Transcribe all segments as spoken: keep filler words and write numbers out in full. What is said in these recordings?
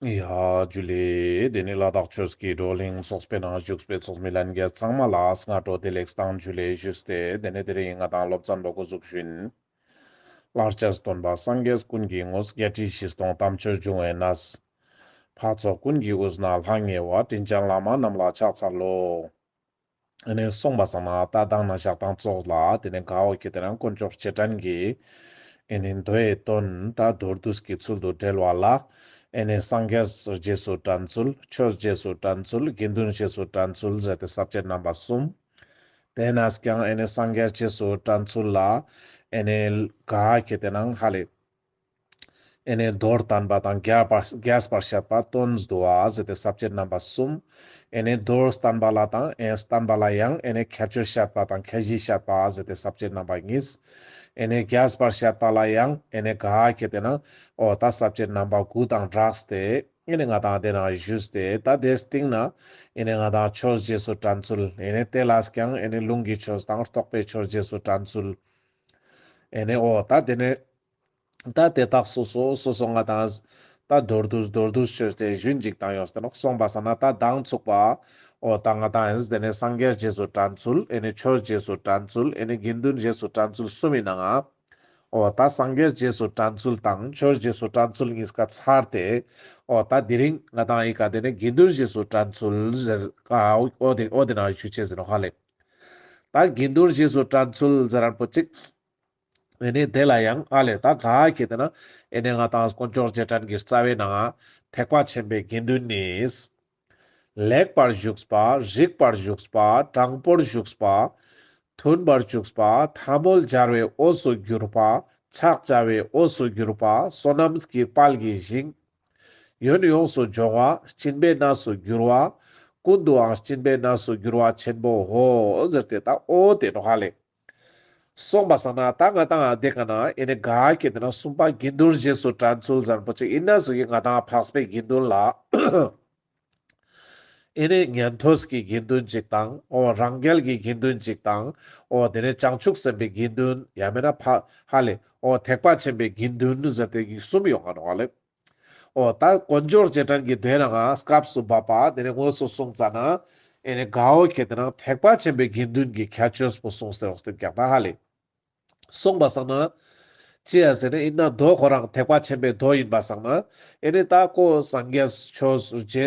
ཡ་ཇུ་ལེ། དེ་ནི་ལ་དྭགས་ཆོས་ཀྱི་བགྲོ་གླེང་ཚོགས་པའི་ནང་བཞུགས་པའི་ཚོགས་མི་ལྷན་རྒྱས་ཚང་མ་ལ་སྔ་དྲོ་བདེ་ལེགས་དང་ཇུ་ལེ་ཞུས་ཏེ། དེ་ནི་དེ་རིང་ང་དང་སློབ་ཚན་པོ་འགོ་འཛུགས་ཞུ་ཡིན། ལྷར་བཅས་སྟོན་པ་སངས་རྒྱས་ཀུན་གྱི་དངོས། བརྒྱད་ཁྲི་བཞི་སྟོང་དམ་ཆོས་འབྱུང་བའི་གནས། འཕགས་ཚོགས་ཀུན་གྱི་དབུས་ན་ལྷང་ངེ་བ། དྲིན་ཅན་བླ་མ་རྣམས་ལ་ཕྱག་འཚལ་ལོ། ཨེ་ནེ་སོང་པ་སང་ན་ད་མདང་ན་ཞག་དང་ཙོགས་ལ་དེ་ནེ་ག་འོ་ཁེ་དེ་ན་དཀོན་མཆོག་རྗེས་དྲན་གྱི་ཨེ་ནེ་མདོའི་དོན་ད་མདོར་བསྡུས་ཀྱི་ཚུལ་དུ་འགྲེལ་བ་ལ། ཨེ་ནེ་སངས་རྒྱས་རྗེས་སུ་དྲན་ཚུལ། ཆོས་རྗེས་སུ་དྲན་ཚུལ། དགེ་འདུན་རྗེས་སུ་དྲན་ཚུལ་ཟེར་ཏེ་ས་བཅད་རྣམ་པ་གསུམ། དེ་ནས་ཀྱང་ཨེ་ནེ་སངས་རྒྱས་རྗེས་སུ་དྲན་ཚུལ་ལ་ཨེ་ནེ་ག་ཁེ་དེ་ན་ཧ་ལེ། ཨེ་ནེ་མདོར་བསྟན་པ་དང་རྒྱས་པར་རྒྱས་པར་བཤད་པ་དོན་བསྡུ་བ་ཟེར་ཏེ་ས་བཅད་རྣམ་པ་གསུམ། ཨེ་ནེ་མདོར་བསྟན་པ་ལ་དང་ཨེ་བསྟན་པ་ལ་ཡང་ཨེ་ནེ་ཁྱད་ཆོས་བཤད་པ་དང་ཁྱད་གཞི་བཤད་པ་ཟེར་ཏེ་ས་བཅད་རྣམ་པ་གཉིས། ཨེ་ནེ་རྒྱས་པར་བཤད་པ་ལ་ཡང་ཨེ་ནེ་ག་ཁེ་དེ་ན་འོ་ད་ས་བཅད་རྣམ་པ་དགུ་དང་སྦྲགས་ཏེ་ཨེ་ནེ་ང་དང་དེ་ན་ཞུས་ཏེ། ད་དེའི་སྟེང་ན་ཨེ་ནེ་ང་དང་ཆོས་རྗེས་སུ་དྲན་ཚུལ། ཨེ་ནེ་དེ་ལ་ཀྱང་ཨེ་ནེ་ལུང་གི་ཆོས་དང་རྟོགས་པའི་ཆོས་རྗེས་སུ་དྲན་ཚུལ། ཨེ་ནེ་འོ་ད་དེ་ནེ་ད་དེ་དག་སོ་སོ་སོ་སོ་ང་དང་ད་མདོར་བསྡུས་མདོར་བསྡུས་ཆོས་ཏེ་ཞུན་ཅིག་དང་ཡོངས་ཏེ་ནོག། སོང་པ་སང་ན་ད་མདང་ཚུགས་པ་འོ་ད་ང་དང་ཨེ་ནེ་དེ་ནེ་སངས་རྒྱས་རྗེས་སུ་དྲན་ཚུལ། ཨེ་ནེ་ཆོས་རྗེས་སུ་དྲན་ཚུལ། ཨེ་ནེ་དགེ་འདུན་རྗེས་སུ་དྲན་ཚུལ་གསུམ་ཡིན་ནའང་འོ་ད་སངས་རྒྱས་རྗེས་སུ་དྲན་ཚུལ་དང་ཆོས་རྗེས་སུ་དྲན་ཚུལ་གཉིས་ཀ་ཚར་ཏེ། འོ་ད་དེ་རིང་ང་དང་ཨི་ཀ་དེ་ནེ་དགེ་འདུན་རྗེས་སུ་དྲན་ཚུལ་ཟེར་ཨ་འོ་དེ་འོ་དེ་ན་ཞུ་ཅེས་ཟེར་ནོག་ཧ་ལེ། ད་དགེ་འདུན་རྗེས་སུ་དྲན་ཚུལ་ཟེར་རན་པོ་ཅིག། ཨེ་ནེ་དེ་ལ་ཡང་ཨ་ལེ་ད་ག་ཁེ་དེ་ན་ཨེ་ནེ་ང་དང་དཀོན་མཆོག་རྗེས་དྲན་གྱི་རྩ་བའི་ནང་ཐེག་པ་ཆེན་པོའི་དགེ་འདུན་ནི། ལེགས་པར་ཞུགས་པ། རིགས་པར་ཞུགས་པ། དྲང་པོར་ཞུགས་པ། མཐུན་པར་ཞུགས་པ། ཐལ་མོ་སྦྱར་བའི་འོས་སུ་གྱུར་པ། ཕྱག་བྱ་བའི་འོས་སུ་གྱུར་པ། བསོད་ནམས་ཀྱི་དཔལ་གྱི་ཞིང་། ཡོན་ཡོངས་སུ་སྦྱོང་བ། སྦྱིན་པའི་གནས་སུ་གྱུར་པ། ཀུན་ཏུའང་སྦྱིན་པའི་གནས་སུ་གྱུར་པ་ཆེན་པོའོ་ཟེར་ཏེ་ད་འོ་དེ་ནོག་ཧ་ལེ། སོང་པ་སང་ན་ད་ང་དང་དེ་ཀ་ན་ཨེ་ནེ་ག་ཁེ་དེ་ན་གསུམ་པ་དགེ་འདུན་རྗེས་སུ་དྲན་ཚུལ་ཟེར་རན་པོ་ཅིག་ཡིན་ན་སུ་གི་ང་དང་འཕགས་པའི་དགེ་འདུན་ལ་ཨེ་ནེ་ཉན་ཐོས་ཀྱི་དགེ་འདུན་ཅིག་དང་འོ་རང་རྒྱལ་གྱི་དགེ་འདུན་ཅིག་དང་འོ་དེ་ནེ་བྱང་ཆུབ་སེམས་དཔའི་དགེ་འདུན་ཡང་མེད་ན་ཕ་ཧ་ལེ་འོ་ཐེག་པ་ཆེན་པོའི་དགེ་འདུན་ཟེར་ཏེ་གསུམ་ཡོང་ང་ནོག་ཧ་ལེ། འོ་ད་དཀོན་མཆོག་རྗེས་དྲན་གྱི་མདོའི་ནང་ང་སྐབས་སུ་བབ་པ་དེ་ནེ་དངོས་སུ་གསུངས་ཙ་ན་ཨེ་ནེ་ག་འོ་ཁེ་དེ་ན་ཐེག་པ་ཆེན་པོའི་དགེ་འདུན་གྱི་ཁྱད་ཆོས་པོ་གསུངས་ཏེ་ཡོངས་ཏེ་ཀྱག་ད་ཧ་ལེ། སོང་པ་སང་ན་ཅི་ཡ་ཟེར་ན་ཡིན་ན་མདོ་ཁོ་རང་ཐེག་པ་ཆེན་པོའི་མདོ་ཡིན་པ་སང་ན་ཨེ་ནེ་ད་ཁོ་སངས་རྒྱས་ཆོས་རྗེ་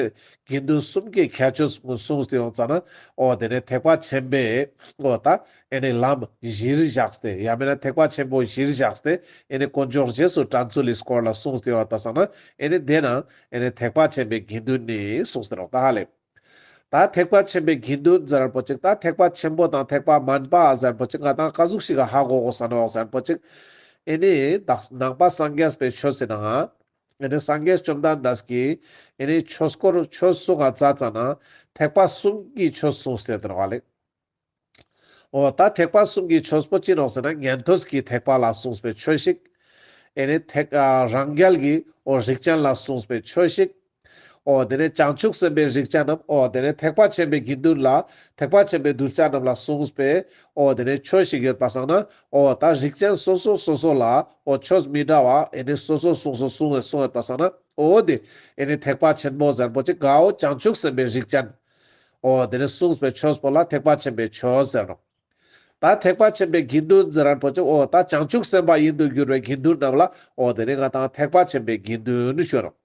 དགེ་འདུན་གསུམ་གྱི་ཁྱད་ཆོས་གསུངས་ཏེ་ཡོང་ཙ་ན་འོ་དེ་ནེ་ཐེག་པ་ཆེན་པོའི་འོ་ད་ཨེ་ནེ་ལམ་གཞིར་བཞག་སྟེ་ཡང་མེད་ན་ཐེག་པ་ཆེན་པོ་གཞིར་བཞག་སྟེ་ཨེ་ནེ་དཀོན་མཆོག་རྗེས་སུ་དྲན་ཚུལ་ལི་སྐོར་ལ་གསུངས་ཏེ་ཡོད་པ་སང་ན་ཨེ་ནེ་དེ་ན་ཨེ་ནེ་ཐེག་པ་ཆེན་པོའི་དགེ་འདུན་ནི་གསུངས་ཏེ་ནོག་ད་ཧ་ལེ། ད་ཐེག་པ་ཆེན་པོའི་དགེ་འདུན་ཟེར་རན་པོ་ཅིག་ད་ཐེག་པ་ཆེན་པོ་དང་ཐེག་པ་དམན་པ་ཟེར་རན་པོ་ཅིག་ང་དང་ཀ་ཟུག་ཞིག་ག་ཧ་གོ་གོས་ས་ནོག་ཟེར་རན་པོ་ཅིག་ཨེ་ནེ་ད་ནང་པ་སངས་རྒྱས་པའི་ཆོས་སི་ནང་ང་ཨེ་ནེ་སངས་རྒྱས་བཅོམ་ལྡན་འདས་ཀྱིས་ཨེ་ནེ་ཆོས་སྐོར་ཆོས་གསུང་ང་མཛད་ཙ་ན་ཐེག་པ་གསུམ་གྱི་ཆོས་གསུངས་ཏེ་ཡོད་ནོག་ལེ། འོ་ད་ཐེག་པ་གསུམ་གྱི་ཆོས་པོ་ཅི་ནོག་ཟེར་ན་ཉན་ཐོས་ཀྱི་ཐེག་པ་ལ་གསུངས་པའི་ཆོས་ཤིག། ཨེ་ནེ་ཐེག་ཨ་རང་རྒྱལ་གྱི་འོ་རིགས་ཅན་ལ་གསུངས་པའི་ཆོས་ཤིག། འོ་དེ་ནེ་བྱང་ཆུབ་སེམས་དཔའི་རིགས་ཅན་རྣམས་འོ་དེ་ནེ་ཐེག་པ་ཆེན་པོའི་དགེ་འདུན་ལ་ཐེག་པ་ཆེན་པོའི་གདུལ་བྱ་རྣམས་ལ་གསུངས་པའི་འོ་དེ་ནེ་ཆོས་ཤིག་ཡོད་པ་སང་ན་འོ་ད་རིགས་ཅན་སོ་སོ་སོ་སོ་ལ་འོ་ཆོས་མི་འདྲ་བ་ཨེ་ནེ་སོ་སོ་གསུངས་སོ་གསུངས་ཡོད་པ་སང་ན་འོ་དེ་ཨེ་ནེ་ཐེག་པ་ཆེན་པོ་ཟེར་རན་པོ་ཅིག་ག་འོ་བྱང་ཆུབ་སེམས་དཔའི་རིགས་ཅན། འོ་དེ་ནེ་གསུངས་པའི་ཆོས་པོ་ལ་ཐེག་པ་ཆེན་པོའི་ཆོས་ཟེར་རོ། ད་ཐེག་པ་ཆེན་པོའི་དགེ་འདུན་ཟེར་རན་པོ་ཅིག་འོ་ད་བྱང་ཆུབ་སེམས་དཔའ་ཡིན་དུ་གྱུར་པའི་དགེ་འདུན་རྣམས་ལ་འོ་དེ་ནེ་ང་དང་ཐེག་པ་ཆེན་པོའི་དགེ་འདུན་ཞུ་རོ།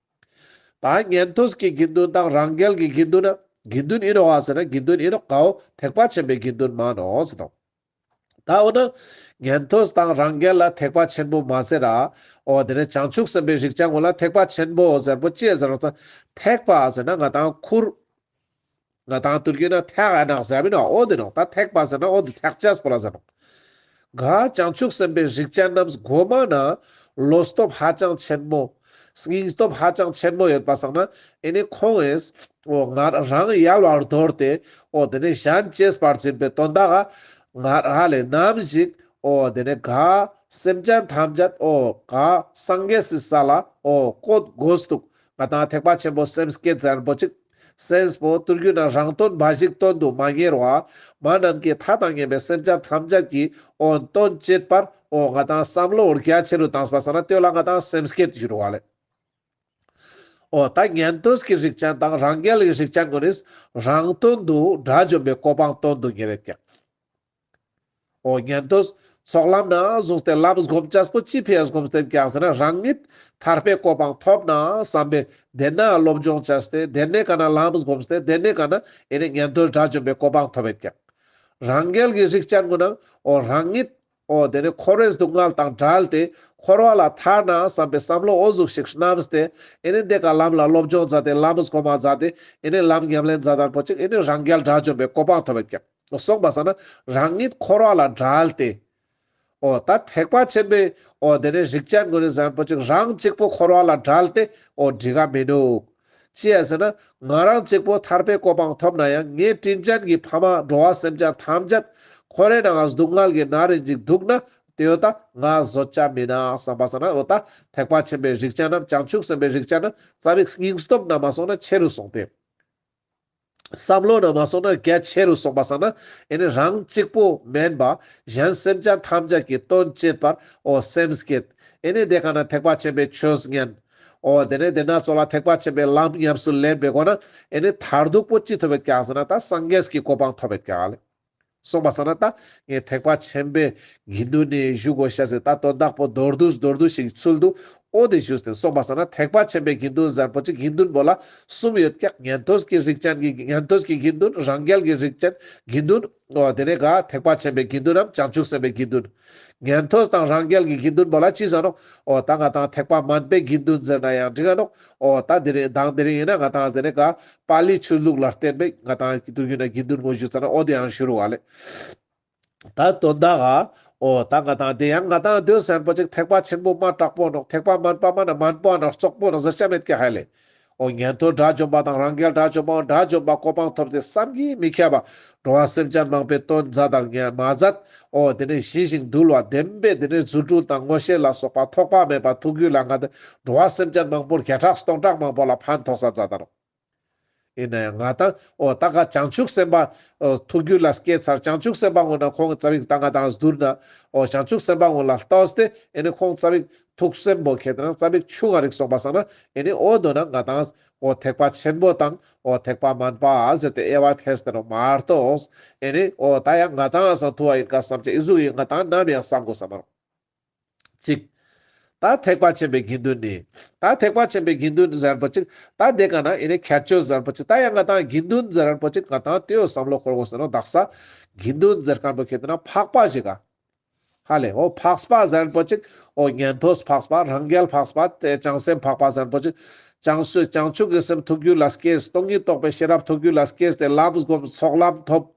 ད་ཉན་ཐོས་ཀྱི་དགེ་འདུན་དང་རང་རྒྱལ་གྱི་དགེ་འདུན་ན་དགེ་འདུན་ཡིན་ནོག་ག་ཟེར་ན་དགེ་འདུན་ཡིན་ནོག་ག་འོ་ཐེག་པ་ཆེན་པོའི་དགེ་འདུན་མན་ནོག་ཟེར་ནོག། ད་འོ་ན་ཉན་ཐོས་དང་རང་རྒྱལ་ལ་ཐེག་པ་ཆེན་པོ་མ་ཟེར་ར། འོ་དེ་ནེ་བྱང་ཆུབ་སེམས་དཔའི་རིགས་ཅན་ཀུན་ལ་ཐེག་པ་ཆེན་པོ་ཟེར་པོ་ཅི་ཟེར་རོ། ཐེག་པ་ཟེར་ན་ང་དང་ཁུར། ང་དང་ཐུར་གུ་ན་ཐེག་ཨ་ནག་ཟེར་མི་ནོག་འོ་དེ་ནོག། ད་ཐེག་པ་ཟེར་ན་འོ་དེ་ཐེག་ཅེས་པོ་ལ་ཟེར་ནོག། ག་བྱང་ཆུབ་སེམས་དཔའི་རིགས་ཅན་རྣམས་གོ་མ་ན་བློ་སྟོབས་ཧ་ཅང་ཆེན་མོ། སྙིང་སྟོབས་ཧ་ཅང་ཆེན་མོ་ཡོད་པ་སང་ན་ཨེ་ནེ་ཁོང་ངིས་འོ་ང་རང་ཡལ་བར་དོར་ཏེ་འོ་དེ་ནེ་གཞན་གཅེས་པར་འཛིན་པའི་དོན་དག་ག་ང་ཧ་ལེ་ནམ་ཞིག་འོ་དེ་ནེ་ག་སེམས་ཅན་ཐམས་ཅད་འོ་ག་སངས་རྒྱས་སི་ས་ལ་འོ་བཀོད་དགོས་འདུག། ང་དང་ཐེག་པ་ཆེན་པོ་སེམས་བསྐྱེད་ཟེར་རན་པོ་ཅིག། སེམས་པོ་ཐུར་གུ་ན་རང་དོན་འབའ་ཞིག་དོན་དུ་མ་གཉེར་བ། མ་ནམ་མཁའི་མཐའ་དང་མཉམ་པའི་སེམས་ཅན་ཐམས་ཅད་ཀྱི་འོ་དོན་བྱེད་པར་འོ་ང་དང་བསམ་བློ་རྒྱ་ཆེ་རུ་བཏང་པ་སང་ན་དེ་ལ་ང་དང་སེམས་བསྐྱེད་ཞུ་རུ་བ་ལེ། འོ་ད་ཉན་ཐོས་ཀྱི་རིགས་ཅན་དང་རང་རྒྱལ་གྱི་རིགས་ཅན་ཀུན་ནི་རང་དོན་དུ་དགྲ་བཅོམ་པའི་གོ་འཕང་དོན་དུ་གཉེར་ཡོད་ཀྱག། འོ་ཉན་ཐོས་ཚོགས་ལམ་ནས་བཟུང་སྟེ་ལམ་སྒོམ་ཅེས་པོ་ཅི་ཕི་ཡ་སྒོམ་སྟེ་ཀྱག་ཟེར་ན་རང་ཉིད་ཐར་པའི་གོ་འཕང་ཐོབ་ན་བསམ་པའི་དེ་ནས་སློབ་སྦྱོང་བྱས་ཏེ་དེ་ནས་ག་ན་ལམ་སྒོམ་སྟེ་དེ་ནས་ག་ན་ཨེ་ནི་ཉན་ཐོས་དགྲ་བཅོམ་པའི་གོ་འཕང་ཐོབ་ཡོད་ཀྱག། རང་རྒྱལ་གྱི་རིགས་ཅན་ཀུན་ནི་འོ་རང་ཉིད་འོ་དེ་ནས་འཁོར་བའི་སྡུག་བསྔལ་དང་བྲལ་ཏེ་འཁོར་བ་ལས་ཐར་ན་བསམ་པའི་བསམ་བློ་འོ་ཟུག་ཞིག་བསྣམས་ཏེ་ཨེ་ནི་དེ་ཀ་ལམ་ལ་སློབ་སྦྱོང་མཛད་དེ་ལམ་སྒོམ་མ་མཛད་དེ་ཨེ་ནི་ལམ་ཉམས་ལེན་མཛད་དང་པོ་ཅིག་ཨེ་ནི་རང་རྒྱལ་དགྲ་བཅོམ་པའི་གོ་འཕང་ཐོབ་ཡོད་ཀྱག། སོང་པ་སང་ན་རང་ཉིད་འཁོར་བ་ལས་བྲལ་ཏེ། འོ་ད་ཐེག་པ་ཆེན་པོའི་འོ་དེ་ནས་རིགས་ཅན་ཀུན་ནི་ཟེར་མཁན་པོ་ཅིག་རང་གཅིག་པོ་འཁོར་བ་ལས་བྲལ་ཏེ་འོ་འགྲིག་ག་མི་འདུག། ཅི་ཡ་ཟེར་ན་ང་རང་གཅིག་པོ་ཐར་པའི་གོ་འཕང་ཐོབ་ན་ཡང་ངའི་དྲིན་ཅན་གྱི་ཕ་མ་འགྲོ་བ་སེམས་ཅན་ཐམས་ཅད་འཁོར་བའི་ནང་སྡུག་བསྔལ་གྱི་ནང་རིན་ཅིག་འདུག་ན་དེ་འོ་ད་ང་བཟོད་བྱ་མིན་ན་བསམ་པ་སང་ན་འོ་ད་ཐེག་པ་ཆེན་པོའི་རིགས་ཅན་ནམ་བྱང་ཆུབ་སེམས་དཔའི་རིགས་ཅན་ན་རྩ་བའི་སྙིང་སྟོབས་ན་མ་སོང་ན་ཆེ་རུ་སོང་སྟེ། བསམ་བློ་ན་མ་སོང་ན་རྒྱ་ཆེ་རུ་སོང་པ་སང་ན་ཨེ་ནི་རང་གཅིག་པོ་མེན་པ་གཞན་སེམས་ཅན་ཐམས་ཅད་ཀྱི་དོན་བྱེད་པར་འོ་སེམས་བསྐྱེད། ཨེ་ནི་དེ་ཀ་ན་ཐེག་པ་ཆེན་པོའི་ཆོས་ཉན། འོ་དེ་ནས་དེ་ན་ཚོ་ལ་ཐེག་པ་ཆེན་པོའི་ལམ་ཉམས་སུ་ལེན་པའི་སྒོ་ན་ཨེ་ནི་མཐར་ཐུག་པོ་ཅི་ཐོབ་ཡོད་ཀྱག་ཟེར་ན་ད་སངས་རྒྱས་ཀྱི་གོ་འཕང་ཐོབ་ཡོད་ཀྱག་ལེ། སོང་པ་སང་ན་ད་ངས་ཐེག་པ་ཆེན་པོའི་དགེ་འདུན་ནི་ཞུ་དགོས་ཤ་ཟེར་ད་དོན་དག་པོ་མདོར་བསྡུས་མདོར་བསྡུས་ཤིག་ཚུལ་དུ་འོ་དེ་ཞུས་ཏེ། སོང་པ་སང་ན་ཐེག་པ་ཆེན་པོའི་དགེ་འདུན་ཟེར་པོ་ཅིག་དགེ་འདུན་པོ་ལ་གསུམ་ཡོད་ཀྱག། ཉན་ཐོས་ཀྱི་རིགས་ཅན་གྱི་ཉན་ཐོས་ཀྱི་དགེ་འདུན། རང་རྒྱལ་གྱི་རིགས་ཅན་དགེ་འདུན། འོ་དེ་ནས་ག་ཐེག་པ་ཆེན་པོའི་དགེ་འདུན་ནམ་བྱང་ཆུབ་སེམས་དཔའི་དགེ་འདུན། ཉན་ཐོས་དང་རང་རྒྱལ་གྱི་དགེ་འདུན་པོ་ལ་ཅི་ཟེར་ནོག། འོ་ད་ང་ཏང་ཐེག་པ་དམན་པའི་དགེ་འདུན་ཟེར་ན་ཡང་འགྲིག་ག་ནོག། འོ་ད་དེ་རིང་དང་དེ་རིང་ཡིན་ན་ང་ཏང་ཟེར་ནས་ག་པཱ་ལི་ཆོས་ལུགས་ལ་བརྟེན་པའི་ང་ཏང་དུས་རྒྱུན་ན་དགེ་འདུན་ངོ་ཞུ་ཙ་ན་འོ་དེ་ཡང་ཞུ་རུ་བ་ལེ། ད་དོན་དག་ག་འོ་ད་ང་ཏང་དེ་ཡང་ང་ཏང་དེ་ཟེར་པོ་ཅིག་ཐེག་པ་ཆེན་པོ་མ་དྲག་པོ་ནོག། ཐེག་པ་དམན་པ་མ་ན་དམན་པོ་ནོག་བཙོག་པོ་ནོག་ཟེར་ཆ་མེད་ཀྱག་ཧ་ལེ། འོ་ཉན་ཐོས་དགྲ་བཅོམ་པ་དང་རང་རྒྱལ་དགྲ་བཅོམ་པ་དགྲ་བཅོམ་པ་གོ་འཕང་ཐོབ་སྟེ་བསམ་གྱིས་མི་ཁྱབ་པ་འགྲོ་བ་སེམས་ཅན་མང་པོའི་དོན་མཛད་དང་མ་མཛད། འོ་དེ་ནས་ཞི་ཞིང་དུལ་བ་ལྡན་པའི་དེ་ནས་རྫུ་འཕྲུལ་དང་མངོན་ཤེས་ལ་སོགས་པ་ཐོགས་པ་མེད་པ་ཐུགས་རྒྱུད་ལ་ང་ཏང་འགྲོ་བ་སེམས་ཅན་མང་པོར་བརྒྱ་ཕྲག་སྟོང་ཕྲག་མང་པོ་ལ་ཕན་ཐོགས་ས་མཛད་ད་ནོག། ཡིན་ན་ཡང་ང་ཏང་འོ་ད་ག་བྱང་ཆུབ་སེམས་དཔའ་འོ་ཐུགས་རྒྱུད་ལ་སྐྱེས་ཚར། བྱང་ཆུབ་སེམས་དཔའ་ངོ་ན་ཁོང་རྩ་བིག་ད་ང་ཏང་བསྡུར་ན་འོ་བྱང་ཆུབ་སེམས་དཔའ་ངོ་ལ་ལྟོས་ཏེ་ཨེ་ནི་ཁོང་རྩ་བིག་ཐུགས་སེམས་པོ་ཁེ་ཏེ་ན་རྩ་བིག་ཆུང་ང་རིག་སོང་པ་སང་ན་ཨེ་ནི་འོ་དོ་ན་ང་ཏང་འོ་ཐེག་པ་ཆེན་པོ་དང་འོ་ཐེག་པ་དམན་པ་ཟེར་ཏེ་དབྱེ་བ་ཕེས་ཏེ་ནོག་མ་གཏོགས་ཨེ་ནི་འོ་ད་ཡང་ང་ཏང་སང་ཐུ་བ་ཡིན་ཀ་བསམ་ཅེས་ཨི་ཟུག་ཡིན་ང་ཏང་ནམ་ཡང་བསམ་དགོས་ས་མ་རུང་། ཅིག། ད་ཐེག་པ་ཆེན་པོའི་དགེ་འདུན་ནི། ད་ཐེག་པ་ཆེན་པོའི་དགེ་འདུན་ཟེར་པོ་ཅིག། ད་དེ་ཀ་ན་ཨེ་ནི་ཁྱད་ཆོས་ཟེར་པོ་ཅིག། ད་ཡང་ང་ཏང་དགེ་འདུན་ཟེར་པོ་ཅིག་ང་ཏང་དེའོ་བསམ་བློ་འཁོར་དགོས་ཟེར་ནོག་དག་ས། དགེ་འདུན་ཟེར་མཁན་པོ་ཁེ་ཏེ་ན་འཕགས་པ་ཞིག་ག། ཧ་ལེ། འོ་འཕགས་པ་ཟེར་པོ་ཅིག། འོ་ཉན་ཐོས་འཕགས་པ། རང་རྒྱལ་འཕགས་པ། དེ་བྱང་སེམས་འཕགས་པ་ཟེར་པོ་ཅིག། བྱང་སུ་བྱང་ཆུབ་ཀྱི་སེམས་ཐུགས་རྒྱུད་ལ་སྐྱེས། སྟོང་ཉིད་རྟོགས་པའི་ཤེས་རབ་ཐུགས་རྒྱུད་ལ་སྐྱེས་ཏེ་ལམ་སྒོམ་ཚོགས་ལམ་ཐོབ།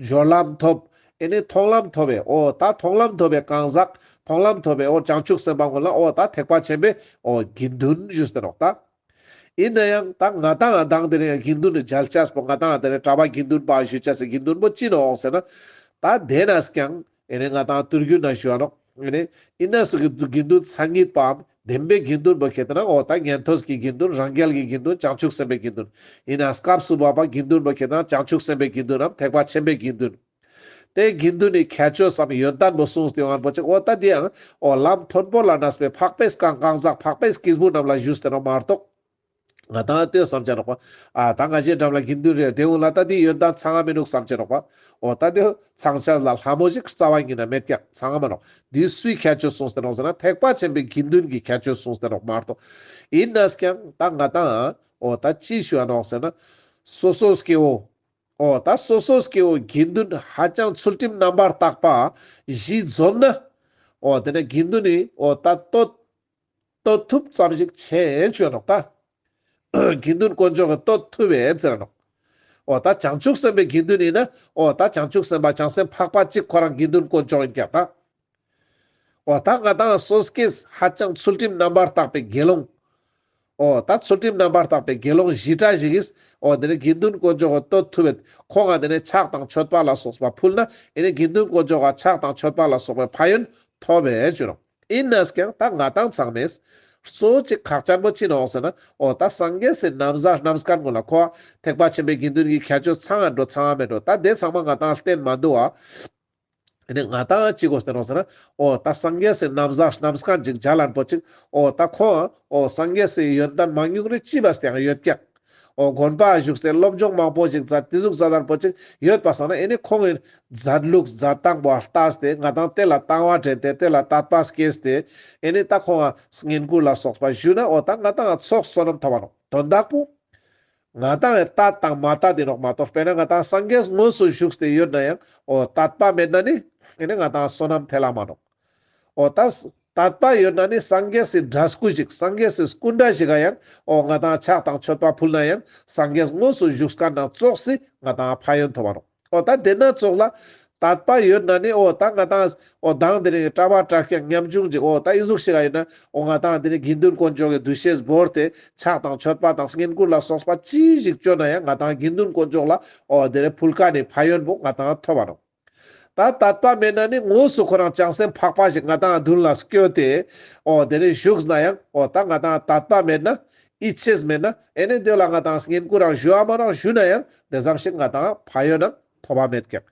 སྦྱོར་ལམ་ཐོབ། ཨེ་ནི་མཐོང་ལམ་ཐོབ་པས། འོ་ད་མཐོང་ལམ་ཐོབ་པའི་གང་ཟག། མཐོང་ལམ་ཐོབ་པའི་འོ་བྱང་ཆུབ་སེམས་དཔའ་ངོ་ལ་འོ་ད་ཐེག་པ་ཆེན་པོའི་འོ་དགེ་འདུན་ཞུས་ཏེ་ནོག་ད། ཡིན་ན་ཡང་ད་ང་ཏང་ང་ཏང་དེ་རིང་ཡང་དགེ་འདུན་ནི་མཇལ་ཆས་པོ་ང་ཏང་ང་དེ་རིང་གྲྭ་པ་དགེ་འདུན་པ་ཞུ་ཆས་སི་དགེ་འདུན་པོ་ཅི་ནོག་ཟེར་ན། ད་དེ་ནས་ཀྱང་ཨེ་ནི་ང་ཏང་དུས་རྒྱུན་ན་ཞུ་བ་ནོག། ཨེ་ནི་ཡིན་ན་སུ་གི་དགེ་འདུན་མཚན་ཉིད་པའམ་བདེན་པའི་དགེ་འདུན་པོ་ཁེ་ཏེ་ན་འོ་ད་ཉན་ཐོས་ཀྱི་དགེ་འདུན། རང་རྒྱལ་གྱི་དགེ་འདུན། བྱང་ཆུབ་སེམས་དཔའི་དགེ་འདུན། ཡིན་ན་སྐབས་སུ་བབ་པ་དགེ་འདུན་པོ་ཁེ་ཏེ་ན་བྱང་ཆུབ་སེམས་དཔའི་དགེ་འདུན་ནམ་ཐེག་པ་ཆེན་པོའི་དགེ་འདུན། དེ་དགེ་འདུན་ནི་ཁྱད་ཆོས་སམ་ཡོན་ཏན་པོ་གསུངས་ཏེ་ཡོང་བ་པོ་ཅིག། འོ་ད་དེ་ཡང་འོ་ལམ་མཐོན་པོ་ལ་གནས་པའི་འཕགས་པའི་གང་གང་ཟག་འཕགས་པའི་སྐྱེས་བུ་རྣམས་ལ་ཞུས་ཏེ་ནོག་མ་གཏོགས། ང་ཏང་དེ་བསམ་ཆ་ནོག་པ། ཨ་ད་ང་ཞའི་འགྲམ་ལ་དགེ་འདུན་རེ་དེ་འོང་ལ་ད་དེ་ཡོན་ཏན་ཚང་ང་མི་ནུག་བསམ་ཆ་ནོག་པ། འོ་ད་དེ་ཚང་ཆ་ལ་ལྷ་མོ་ཞིག་རྩ་བ་ཉིད་ན་མེད་ཀྱག། ཚང་ང་མ་ནོག། དེ་སུའི་ཁྱད་ཆོས་གསུངས་ཏེ་ནོག་ཟེར་ན་ཐེག་པ་ཆེན་པོའི་དགེ་འདུན་གྱི་ཁྱད་ཆོས་གསུངས་ཏེ་ནོག་མ་གཏོགས། ཡིན་ན་ཀྱང་ད་ང་ཏང་འོ་ད་ཅི་ཞུ་བ་ནོག་ཟེར་ན། སོ་སོ་སྐྱེ་བོ། འོ་ད་སོ་སོ་སྐྱེ་བོ་དགེ་འདུན་ཧ་ཅང་ཚུལ་ཁྲིམས་རྣམ་པར་དག་པ་གཞི་འཛོམས་ན། འོ་དེ་ནས་དགེ་འདུན་ནི་འོ་ད་བསྟོད་བསྟོད་ཐུབ་ཙམ་ཞིག་བྱེད་ཅོ་ནོག་ད། དགེ་འདུན་དཀོན་མཆོག་གི་བསྟོད་ཐུབ་པས་ཟེར་ནོག། འོ་ད་བྱང་ཆུབ་སེམས་དཔའི་དགེ་འདུན་ཡིན་ན་འོ་ད་བྱང་ཆུབ་སེམས་དཔའ་བྱང་སེམས་འཕགས་པ་གཅིག་ཁོ་རང་དགེ་འདུན་དཀོན་མཆོག་ཡིན་ཀྱག་ད། འོ་ད་ང་ཏང་སོ་སྐྱེས་ཧ་ཅང་ཚུལ་ཁྲིམས་རྣམ་པར་དག་པའི་དགེ་སློང་། འོ་ད་ཚུལ་ཁྲིམས་རྣམ་པར་དག་པའི་དགེ་སློང་ཞི་དྲག་ཞིག་གིས་འོ་དེ་ནི་དགེ་འདུན་དཀོན་མཆོག་གི་བསྟོད་ཐུབ་པས་ཁོང་ང་དེ་ནི་ཕྱག་དང་མཆོད་པ་ལ་སོགས་པ་ཕུལ་ན་ཨེ་ནི་དགེ་འདུན་དཀོན་མཆོག་ག་ཕྱག་དང་མཆོད་པ་ལ་སོགས་པའི་ཕན་ཡོན་ཐོབ་པས་ཞུ་རུང་། ཡིན་ནས་ཀྱང་ད་ང་ཏང་ཚང་མས་གཙོ་བོ་གཅིག་ཁག་ཅན་པོ་ཅི་ནོག་ཟེར་ན། འོ་ད་སངས་རྒྱས་སི་ན་བཟའ་བསྣམས་མཁན་ཀུན་ལ་ཁོ་ཐེག་པ་ཆེན་པོའི་དགེ་འདུན་གྱི་ཁྱད་ཆོས་ཚང་ང་འགྲོ་ཚང་ང་མེད་འགྲོ། ད་དེ་ཚང་མ་ང་ཏང་བསྟན་མ་འདུག་ཨ། ཨེ་ནི་ང་ཏང་ཅི་དགོས་ཏེ་ནོག་ཟེར་ན། འོ་ད་སངས་རྒྱས་སི་ན་བཟའ་བསྣམས་ཁན་ཅིག་མཇལ་ལན་པོ་ཅིག་འོ་ད་ཁོང་འོ་སངས་རྒྱས་སི་ཡོན་ཏན་མང་ཉུང་རེ་ཅི་བས་ཏེ་ཡང་ཡོད་ཀྱག་འོ་དགོན་པ་བཞུགས་ཏེ་སློབ་སྦྱོང་མང་པོ་ཞིག་མཛད་དེ་ཟུག་མཛད་དང་པོ་ཅིག་ཡོད་པ་སང་ན། ཨེ་ནི་ཁོང་གི་མཛད་ལུགས་མཛད་སྟངས་པོ་ལྟས་ཏེ་ང་ཏང་དེ་ལ་དང་བ་འདྲེན་ཏེ་དེ་ལ་དད་པ་སྐྱེས་ཏེ། ཨེ་ནི་ད་ཁོང་ང་བསྙེན་བཀུར་ལ་སོགས་པ་ཞུས་ན། འོ་ད་ང་ཏང་ཚོགས་བསོད་ནམས་ཐོབ་པ་ནོག་དོན་དག་པོ། ང་ཏང་ཡང་དད་དང་མ་དད་དེ་ནོག་མ་གཏོགས། དཔེར་ན་ང་ཏང་སངས་རྒྱས་དངོས་སུ་བཞུགས་ཏེ་ཡོད་ན་ཡང་འོ་དད་པ་མེད་ན་ནི་ཨེ་ནི་ང་ཏང་བསོད་ནམས་འཕེལ་ལ་མ་ནོག་འོ་ད་དད་པ་ཡོད་ན་ནི་སངས་རྒྱས་སི་འདྲ་སྐུ་ཞིག་སངས་རྒྱས་སི་སྐུ་འདྲ་ཞིག་ག་ཡང་འོ་ང་ཏང་ཕྱག་དང་མཆོད་པ་ཕུལ་ན་ཡང་སངས་རྒྱས་དངོས་སུ་བཞུགས་ཁན་ནང་ཙོགས་སི་ང་ཏང་ཕན་ཡོན་ཐོབ་པ་ནོག་འོ་ད་དེ་ན་ཙོགས་ལ་དད་པ་ཡོད་ན་ནི་འོ་ད་ང་ཏང་འོ་མདང་དེ་རིང་གྲྭ་པ་གྲྭ་རྐྱང་ཉམ་ཆུང་ཅིག་འོ་ད་ཨི་ཟུག་ཞིག་ག་ཡིན་ན་འོ་ང་ཏང་དེ་རིང་དགེ་འདུན་དཀོན་མཆོག་གི་འདུ་ཤེས་བོར་ཏེ་ཕྱག་དང་མཆོད་པ་དང་བསྙེན་བཀུར་ལ་སོགས་པ་ཅི་ཞིག་བཅོ་ན་ཡང་ང་ཏང་དགེ་འདུན་དཀོན་མཆོག་ལ་འོ་དེ་རིང་ཕུལ་ཁན་ནི་ཕན་ཡོན་པོ་ང་ཏང་ཐོབ་པ་ནོག་ད་དད་པ་མེད་ན་ནི་དངོས་སུ་ཁོ་རང་བྱང་སེམས་འཕགས་པ་ཞིག་ང་ཏང་མདུན་ལ་སྐྱོད་དེ་འོ་དེ་རིང་བཞུགས་ན་ཡང་འོ་ད་ང་ཏང་དད་པ་མེད་ན་ཡིད་ཆེས་མེད་ན་ཨེ་ནི་དེ་ལ་ང་ཏང་བསྙེན་བཀུར་རང་ཞུ་བ་མ་རང་ཞུ་ན་ཡང་དེ་ཙམ་ཞིག་ང་ཏང་ཕན་ཡོན་ནང་ཐོབ་པ་མེད་ཀྱག་